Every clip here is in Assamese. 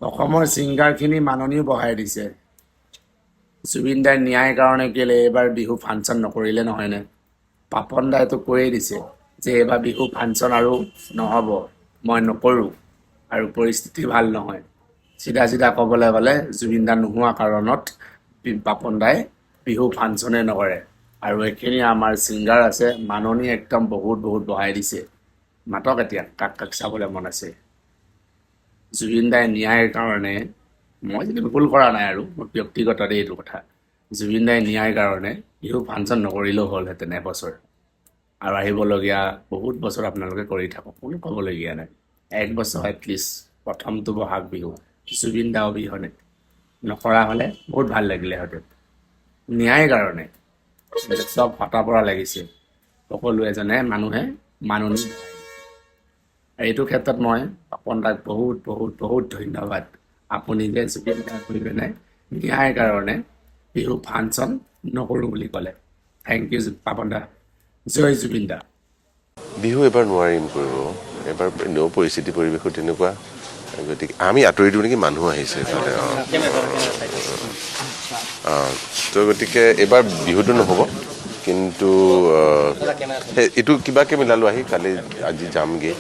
অসমৰ ছিংগাৰখিনি মাননিও বঢ়াই দিছে। জুবিন দাই ন্যায়ৰ কাৰণে কেলে এইবাৰ বিহু ফাংচন নকৰিলে নহয়নে? পাপন দাইতো কৈয়ে দিছে যে এইবাৰ বিহু ফাংচন আৰু নহ'ব, মই নকৰোঁ আৰু পৰিস্থিতি ভাল নহয়। চিধা চিধা ক'বলৈ গ'লে জুবিন দা নোহোৱা কাৰণত পাপন দাই বিহু ফাংচনে নকৰে। আৰু এইখিনি আমাৰ ছিংগাৰ আছে, মাননি একদম বহুত বহুত বঢ়াই দিছে। মাতক এতিয়া কাক কাক চাবলৈ মন আছে। জুবিন দাই ন্যায়ৰ কাৰণে, মই যদি ভুল কৰা নাই আৰু মোৰ ব্যক্তিগত দেই এইটো কথা, জুবিন দাই ন্যায়ৰ কাৰণে বিহু ফাংচন নকৰিলেও হ'লহেঁতেন এবছৰ। আৰু আহিবলগীয়া বহুত বছৰ আপোনালোকে কৰি থাকক, কোনো ক'বলগীয়া নাই। এক বছৰ এটলিষ্ট প্ৰথমটো বহাগ বিহু জুবিন দা অবিহনে নকৰা হ'লে বহুত ভাল লাগিলেহেঁতেন ন্যায়ৰ কাৰণে। চব হতা পৰা লাগিছে, সকলোৱে জানে, মানুহে মাননি বঢ়াই দিছে। আৰু এইটো ক্ষেত্ৰত মই পাপন দাক বহুত বহুত বহুত ধন্যবাদ, আপুনি যে জুবিন দাক হৈ পিনে ন্যায়ৰ কাৰণে বিহু ফাংচন নকৰোঁ বুলি ক'লে। Thank U Papon দা, জয় জুবিন দা। বিহু এবাৰ নোৱাৰিম কৰিব। এবাৰ এনেও পৰিস্থিতি পৰিৱেশো তেনেকুৱা, গতিকে আমি আঁতৰি দিওঁ নেকি? মানুহ আহিছে এইফালে। অঁ, তো গতিকে এইবাৰ বিহুটো নহ'ব, কিন্তু সেই এইটো কিবাকে মিলালোঁ আহি কালি আজি যামগৈ।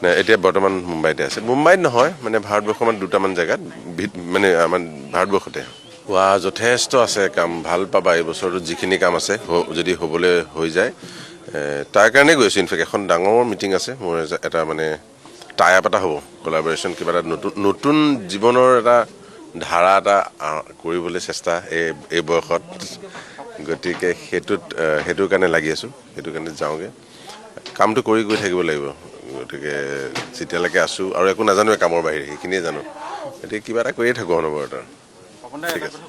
নাই, এতিয়া বৰ্তমান মুম্বাইতে আছে। মুম্বাইত নহয়, মানে ভাৰতবৰ্ষৰ মান দুটামান জেগাত, মানে আমাৰ ভাৰতবৰ্ষতে হোৱা যথেষ্ট আছে কাম। ভাল পাবা, এই বছৰটোত যিখিনি কাম আছে যদি হ'বলৈ হৈ যায়, তাৰ কাৰণে গৈছোঁ। ইনফেক্ট এখন ডাঙৰ মিটিং আছে মোৰ, এটা মানে টাই আপ এটা হ'ব, কলাবৰেশ্যন কিবা এটা নতুন নতুন জীৱনৰ এটা ধাৰা এটা কৰিবলৈ চেষ্টা এই এই বয়সত। গতিকে সেইটোত সেইটোৰ কাৰণে লাগি আছোঁ, সেইটো কাৰণে যাওঁগৈ। কামটো কৰি গৈ থাকিব লাগিব। গতিকে যেতিয়ালৈকে আছোঁ আৰু একো নাজানোৱে কামৰ বাহিৰে, সেইখিনিয়ে জানো। গতিকে কিবা এটা কৰিয়ে থাকোঁ অনবৰত। ঠিক আছে।